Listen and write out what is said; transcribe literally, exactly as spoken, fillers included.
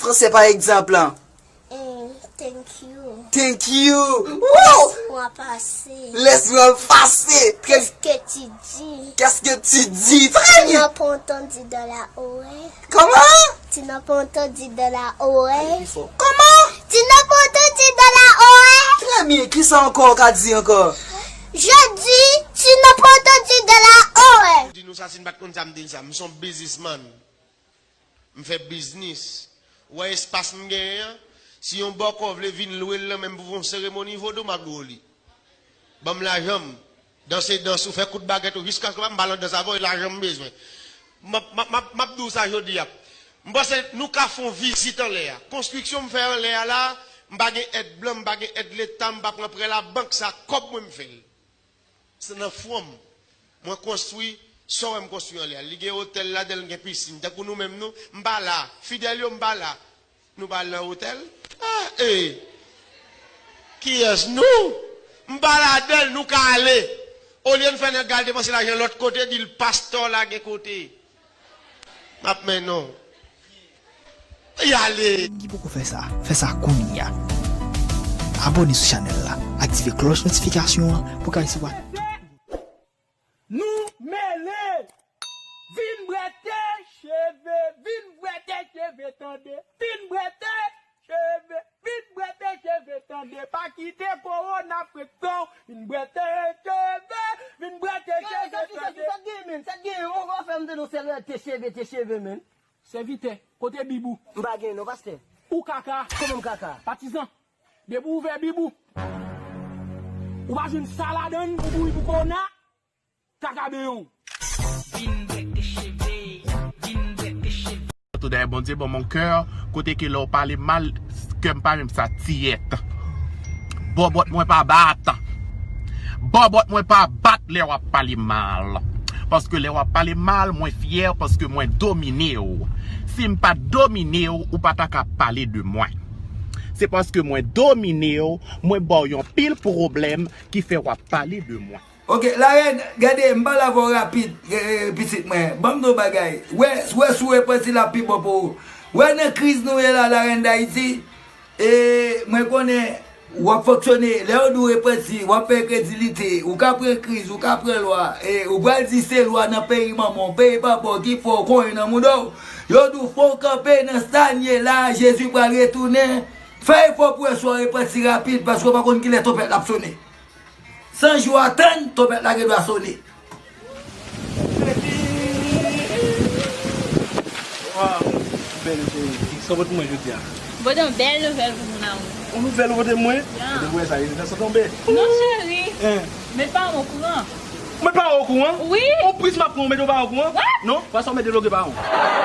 Fransè pa egzanp lan. Mm, thank you. Thank you. Wow! Laisse-moi passer. Laisse-moi passer. Très Qu'est-ce que tu dis? Qu'est-ce que tu dis? Très Tu bien. N'as pas entendu de la oreille. Comment? Tu n'as pas entendu de la oreille. Comment? Tu n'as pas entendu de la oreille. Très bien. Kisa ankò ou ka di ankò? Je dis, tu n'as pas entendu de la oreille. Di nou sa, si n pa t konn sa, m di n sa. M se yon biznismann. M fè biznis. Ou wè espas m genyen an? Si yon bòkò vle vin lwe l nan men m pou fè yon seremoni vodou, m ap lwe w li. Ban m lajan m. Danse dans ou, fè kout bagèt ou, jiskaske m pa m pa nan dans avè w, e lajan m bezwen. M ap, m ap, m ap, m ap di w sa jodi a. M panse nou ka fè yon vizit anlè a. Konstriksyon m fè anlè a la, m pa gen èd blan, m pa gen èd leta, m pa pran prè labank, sa kòb mwen m fè l. Se nan fwon m. Mwen konstwi, sa w wè m konstwi anlè a. Li gen otèl ladan l, gen pisin. Tankou nou menm nou, m pa la. Fidèl yo, m pa la. Nou pa al nan otèl? Ah, eh! Kiyès nou? M pa ladan l, nou ka ale. Olye n fè nèg al depanse lajan lòt kote, di l pastè w la gen kote. M ap mennen w. Y ale! Ki poko fè sa, fè sa kounye a. Abòne sou chanèl la, aktive klòch notifikasyon an pou w ka resevwa tout. Nou mele! Vin bwete cheve, vin bwete cheve tande, vin bwete cheve, vin bwete cheve tande, pa kite kowona frektan, vin bwete cheve, vin bwete cheve tande. Sa t genyen men, sa t genyen, ou wè fè m tande yon sèl te cheve, te cheve men. Sèvitè, kote bib ou? M pa gen non, pastè. Ou kaka. Kòman m kaka? Patizan, depi w ouvè bib ou, ou pa jwenn sa ladan l pou bouri pou kowona, kaka benyen w. Vin bwete cheve, vin bwete cheve. Tou dèyè Bondye ban m yon kè kote ke lè w pale m mal, kè m pa menm sa tiyèt. Bòbòt mwen pa bat. Bòbòt mwen pa bat lè w ap pale m mal. Paske lè w ap pale m mal, mwen fyè paske mwen domine w. Si m pa t domine w, ou pa ta ka pale de mwen. Se paske mwen domine w, mwen ba w yon pil pwoblèm ki fè w ap pale de mwen. Ok, larèn, gade, m pale avè w rapid, eh, eh, pitit mwen. Ban m di w bagay. Wè, wè si w repanti l ap pi bon pou ou. Wè nan kriz nou ye la, larèn Dayiti, e, mwen konnen w ap fonksyone. Lè yo di w repanti, w ap fè enkredilite, ou ka pran kriz, ou ka pran lwa, e, ou pral di se lwa nan peyi manman w, peyi papa w ki fè w konyen nan mouda w. Yo di w fò w kanpe nan sa n ye la, Jezi pral retounen. Fè efò pou wè si w repanti rapid, paske w pa konn kilè twonpèt la ap sone. San jou a tann, twonpèt la gen dwa sone. Waw, bèl cheri. Sa w pote mwen jodi a? Pote yon bèl nouvèl pou moun an. Yon nouvèl ou pote mwen? Ya. Kote m wè sa, rezidan san tonbe. Non, cheri. Hein? Met paran m okouran. Met paran w okouran? Wi. Yon priz m ap pran, ou mete paran w okouran? Wi. Non, pa sa w mete dlo gen paran w.